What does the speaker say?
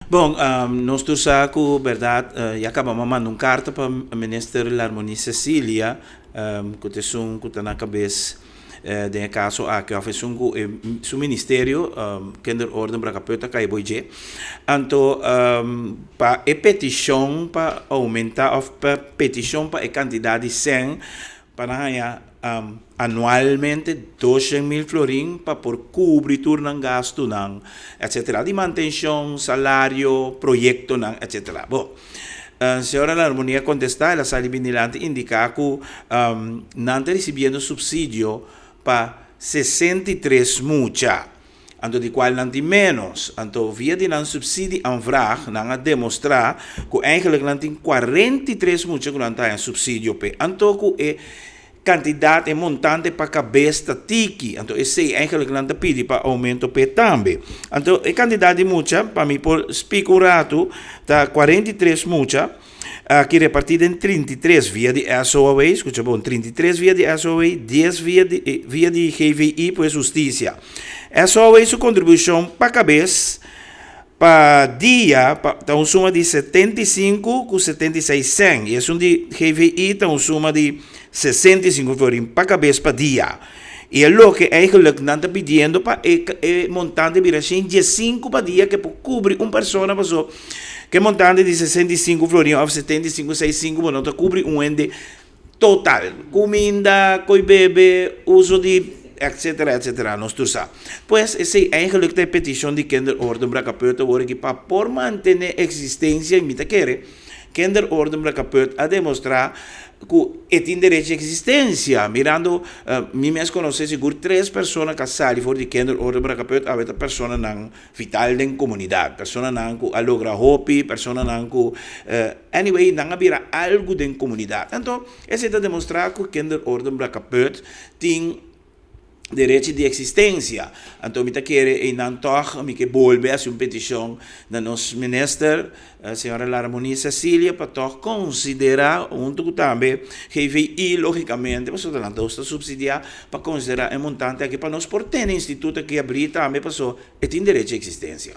Bon, nos tur sa ku bèrdat ya kaba mi a manda un karta pa minister Larmonie Cecilia, ku ta esun ku ta na kabes den e kaso aki òf esun ku e su ministerio Kinderorden Brakkeput ta kai boi dje. Anto pa e petishon pa oumentá òf pa petishon pa e kantidat di sèn pa nan haña anualmente 200.000 florin pa por kubri tur nan gastunan, etcetera, di mantenshon, salario, proyektonan, etcetera. Bo, señora Larmonie a kontestá, el a sali bin dilanti indiká ku nan ta risibiendo supsidio pa 63 mucha, anto di kual nan tin ménos. Anto via di nan subsidieaanvraag nan a demostrá ku eigenlijk nan tin 43 mucha ku nan ta haña supsidio p'e. Anto ku e kantidat, e montante pa kabes ta tiki. Anto esei eigenlijk nan ta pidi pa oumento p'e tambe. Anto e kantidat di mucha, pa mi por spika un ratu, ta 43 mucha. Aki repartí den 33 via di SOAW, skucha bon, 33 via di SOAW, 10 via di GVI, pues hustisia. SOAW su kontribushon pa kabes pa dia ta un suma di 75 ku 76 sèn. I esun di GVI ta un suma di 65 florin pa kabes pa dia. I e loke eigenlijk nan ta pidiendo pa e montante bira 105 pa dia ku por kubri un persona paso ku e montante di 65 florin òf 75, 65 bo no ta kubri un hende total. Kuminda, koi bebe, uso di etc. Etc. Nos tur sa. Pues esei eigenlijk ta e petishon di Kinderorden Brakkeput awor aki pa por mantené eksistensia i mi ta kere Kinderorden Brakkeput a demostrá ku e tin derecho di eksistensia. Mirando mi mes konosé sigur tres persona ku a sali for di Kinderorden Brakkeput, awe ta personanan vital den komunidat, personanan ku a logra hopi, personanan ku anyway nan a bira algu den komunidat. Anto esei ta demostrá ku Kinderorden Brakkeput tin derecho di eksistensia. Anto mi ta kere einan tòg mi ke bolbe hasi un petishon na nos minister, señora Larmonie Cecilia, pa tòg konsiderá huntu ku tambe GVI lógikamente, pasobra nan ta supsidiá, pa konsiderá e montante aki pa nos por tene instituto aki abrí tambe, pasobra e tin derecho di eksistensia.